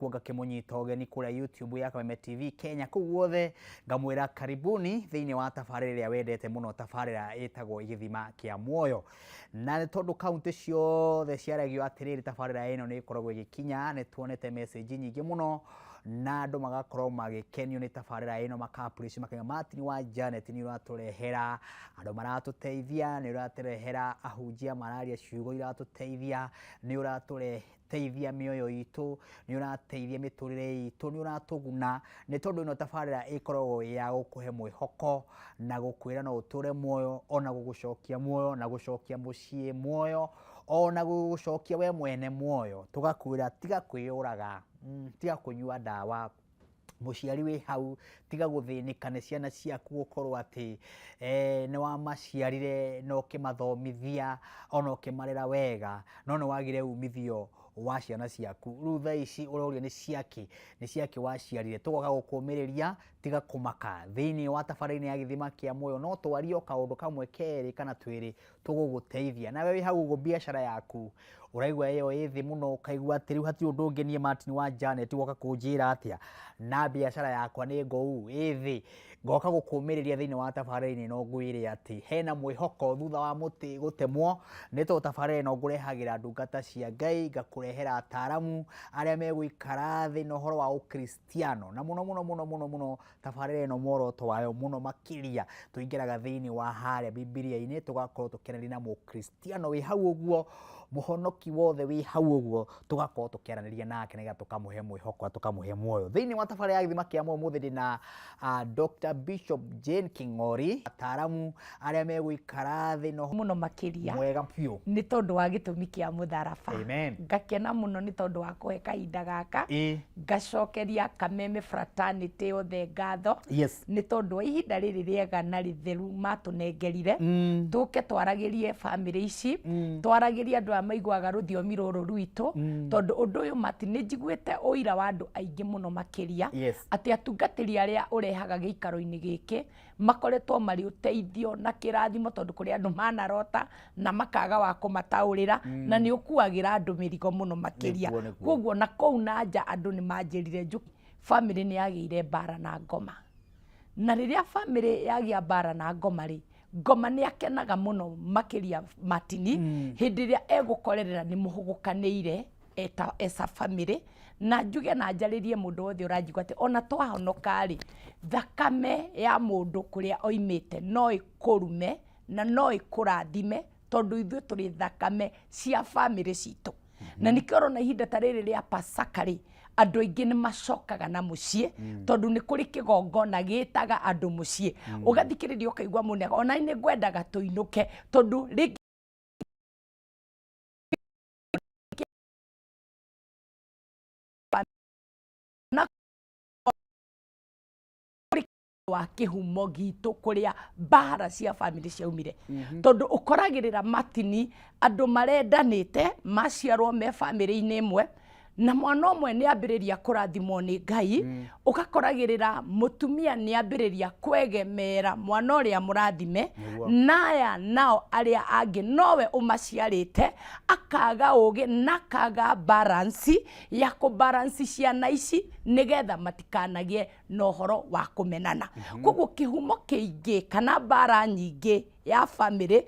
Kuo ngakĩmũnyita ũgeni kũrĩa YouTube ya Kameme TV Kenya kũu guothe, ngamwĩra karibuni thĩinĩ wa tabarĩra ĩrĩa wendete mũno, tabarĩra ĩtagwo Gĩthima kĩa Muoyo. Na nĩ tondũ kaunti ciothe ciaragio atĩrĩrĩ, tabarĩra ĩno nĩ ĩkoragwo ĩgĩkinya, nĩ tuonete message nyingĩ mũno na andũ magakorwo magĩkenio nĩ tabarĩra ĩno, maka appreciate, makauga Martin wa Janet nĩ ũratũrehera andũ maratũteithia, nĩ ũratũrehera ahunjia mararia ciugo iratũteithia, nĩ ũratũrehe teithia mĩoyo itũ, nĩ ũrateithia mĩtũrĩre itũ, nĩ ũratũguna, nĩ tondũ ĩno tabarĩra ĩkoragwo ĩ ya gũkũhe mwĩhoko na gũkwĩra no ũtũre muoyo, ona gũgũcokia muoyo na gũcokia mũciĩ muoyo, ona gũgũcokia we mwene muoyo, tũgakwĩra tiga kwĩyũraga, tiga kũnyua ndawa, mũciari wĩ hau tiga gũthĩnĩka nĩ ciana ciaku gũkorwo atĩ nĩ wamaciarire na ũkĩmathomithia ona ũkĩmarera wega, no nĩ wagire umithio wa ciana ciaku. Rĩu thaa ici ũroria nĩ ciakĩ, nĩ ciakĩ waciarire. Tũgoka gũkũmĩrĩria tiga kũmaka. Thĩinĩ wa tabarĩra-inĩ ya Gĩthima kĩa Muoyo no twarie o kaũndũ kamwe kerĩ kana twĩrĩ tũgũgũteithia. Nawe wĩ hau ũguo biacara yaku ũraigua ĩyo ĩ thĩ mũno, ũkaigua atĩ rĩu hatirĩ ũndũ ũngĩ niĩ Martin wa Janet woka kũnjĩra atĩa na biacara yakwa nĩ ngũu ĩ thĩ. Ngoka gũkũmĩrĩria thĩinĩ wa tabarĩra-inĩ ĩno ngwĩre atĩ hena mwĩhoko thutha wa mũtĩ gũtemwo, nĩ tondũ tabarĩra ĩno ngũrehagĩra ndungata cia Ngai, ngakũrehera ataramu arĩa megũikara thĩ na ũhoro wa ũkristiano, na mũno mũno mũno mũno mũno tabarĩra ĩno muoroto wayo mũno makĩria tũingĩraga thĩinĩ wa harĩa Bibilia-inĩ, tũgakorwo tũkĩaranĩria na mũkristiano wĩ hau ũguo, mũhonoki wothe wĩ hau ũguo, tũgakorwo tũkĩaranĩria nake nĩgetha tũkamũhe mwĩhoko na tũkamũhe muoyo. Thĩinĩ wa tabarĩra ya Gĩthima kĩa Muoyo ũmũthĩ ndĩna Dr. Bishop Jane King'ori, ataramu arĩa megũikara thĩ na mũno makĩria mwega biũ nĩ tondũ wa gĩtũmi kĩa mũtharaba. Amen. Ngakena mũno nĩ tondũ wa kũhe kahinda gaka. Ngacokeria Kameme fraternity yothe ngatho nĩ tondũ wa ihinda rĩrĩ rĩega na rĩtheru matũnengerire tũke twaragĩrie bamĩrĩ ici, twaragĩrie andũ aya maiguaga rũthiomi rũrũ rwitũ, tondũ ũndũ ũyũ mati nĩ njiguĩte ũira wa andũ aingĩ mũno makĩria atĩ atungatĩri arĩa ũrehaga gĩikaro-inĩ gĩkĩ makoretwo marĩ ũteithio na kĩrathimo, tondũ kũrĩ andũ manarota na makaga wa kũmataũrĩra, na nĩ ũkuagĩra andũ mĩrigo mũno makĩria. Nĩguo, nĩguo. Koguo na kũu na nja andũ nĩ manjĩrire njũki bamĩrĩ nĩ yagĩire mbara na ngoma, na rĩrĩa bamĩrĩ yagĩa mbara na ngoma rĩ, ngoma nĩ akenaga mũno makĩria Martini hĩndĩ ĩrĩa egũkorerera nĩ mũhũgũkanĩire eta esa family. Na njuge na njarĩrie mũndũ wothe ũranjigua atĩ ona twahonoka rĩ, thakame ya mũndũ kũrĩa oimĩte no ĩkũrume na no ĩkũrathime, tondũ ithuĩ tũrĩ thakame cia bamĩrĩ citũ. Na nĩkĩo ũrona ihinda ta rĩrĩ rĩa Pasaka rĩ, andũ aingĩ nĩ macokaga na mũciĩ, tondũ nĩ kũrĩ kĩgongona gĩtaga andũ mũciĩ. Ũgathikĩrĩria ũkaigua mũndũ ona nĩ ngwendaga tũinũke, tondũ rĩngĩ na wa kĩhumo gitũ kũrĩa mbara cia bamĩrĩ ciaumire, tondũ ũkoragĩrĩra Martini andũ marendanĩte maciarwo me bamĩrĩ-inĩ ĩmwe, na mwana ũmwe nĩ ambĩrĩria kũrathimwo nĩ Ngai, ũgakoragĩrĩra mũtumia nĩ ambĩrĩria kwegemera mwana ũrĩa mũrathime, naya nao arĩa angĩ nowe ũmaciarĩte akaga ũgĩ na akaga balance ya kũbalance ciana ici nĩgetha matikanagĩe na ũhoro wa kũmenana. Koguo kĩhumo kĩingĩ kana mbara nyingĩ ya bamĩrĩ.